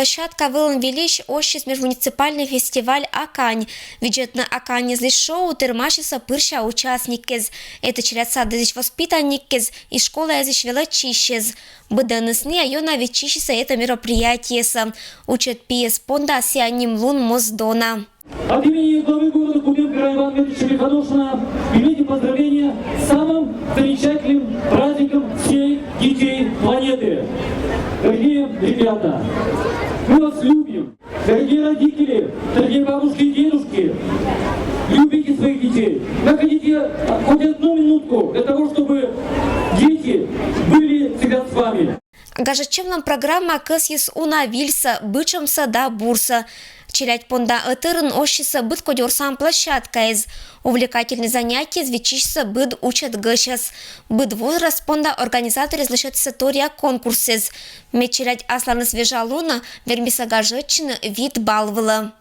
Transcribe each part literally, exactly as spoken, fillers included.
Площадка вылын велись осьысь межмуниципальный фестиваль «Акань». Видзӧдны аканьызлысь шоу тэрмасисӧ пырся участниккез. Этӧ челядь садъясысь воспитанниккез и школаясысь велӧдчысьӧз. Быдӧныс нин ёна виччысисӧ этӧ мероприятиесӧ. Учӧт пиӧс понда сійӧ нимлун моз дона. От имени главы города Кудымкара Ивана Дмитриевича Миханошина, примите поздравления с самым замечательным праздником всех детей планеты. Дорогие ребята, мы вас любим. Дорогие родители, дорогие бабушки и дедушки, любите своих детей. Находите хоть одну минутку для того, чтобы дети были всегда с вами. Гажӧдчӧмлӧн программа кӧсйис уна вильсӧ, бытшӧмсӧ да бурсӧ. Челядь понда ӧтарӧн осисӧ быдкодь орсан площадкаэз. Увлекательнӧй занятиеяс виччысисӧ быд учӧт гӧсьтъяс. Быд возраст понда организаторъяс лӧсьӧдісӧ торъя конкурсъяс. Мед челядь асланыс вежалун на, вермисӧ гажӧдчыны вит балл вылӧ.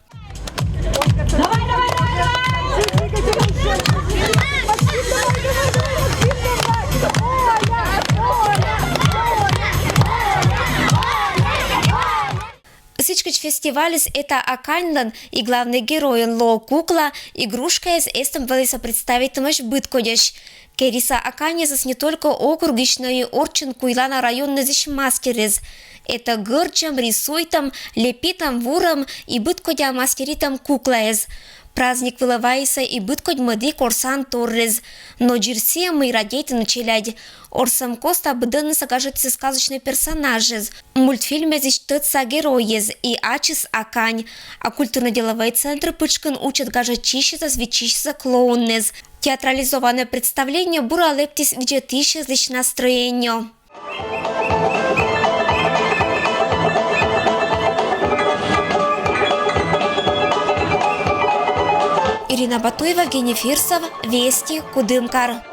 Сідзкӧ, фестивальыс — этӧ аканьлӧн и главнӧй геройӧн лоӧ кукла, игрушкаыс эстӧн вӧліс представитӧмаӧсь быдкодьӧсь. Керисӧ аканьясӧс не только округысь, но и орччӧн Куйлана районнысь мастеръяс. Этӧ гӧрддзӧм, рисуйтӧм, лепитӧм, вурӧм и быдкодя мастеритӧм куклаяс. Праздник вылӧ вайисӧ и быдкодь мӧдик орсан торъяс. Но дзир сійӧ, мый радейтӧны челядь. Орсӧм коста быдӧннысӧ гажӧдчисӧ сказочнӧй персонажъяс, мультфильмъясысь тӧдса геройяс и ачыс акань. А культурно-деловӧй центр пытшкын учӧт гажӧдчысьясӧс виччысисӧ клоунъяс. Театрализованнӧй представление бура лэптіс видзӧдысьяслысь настроениеӧ. Ирина Батуева, Евгений Фирсов, Вести, Кудымкар.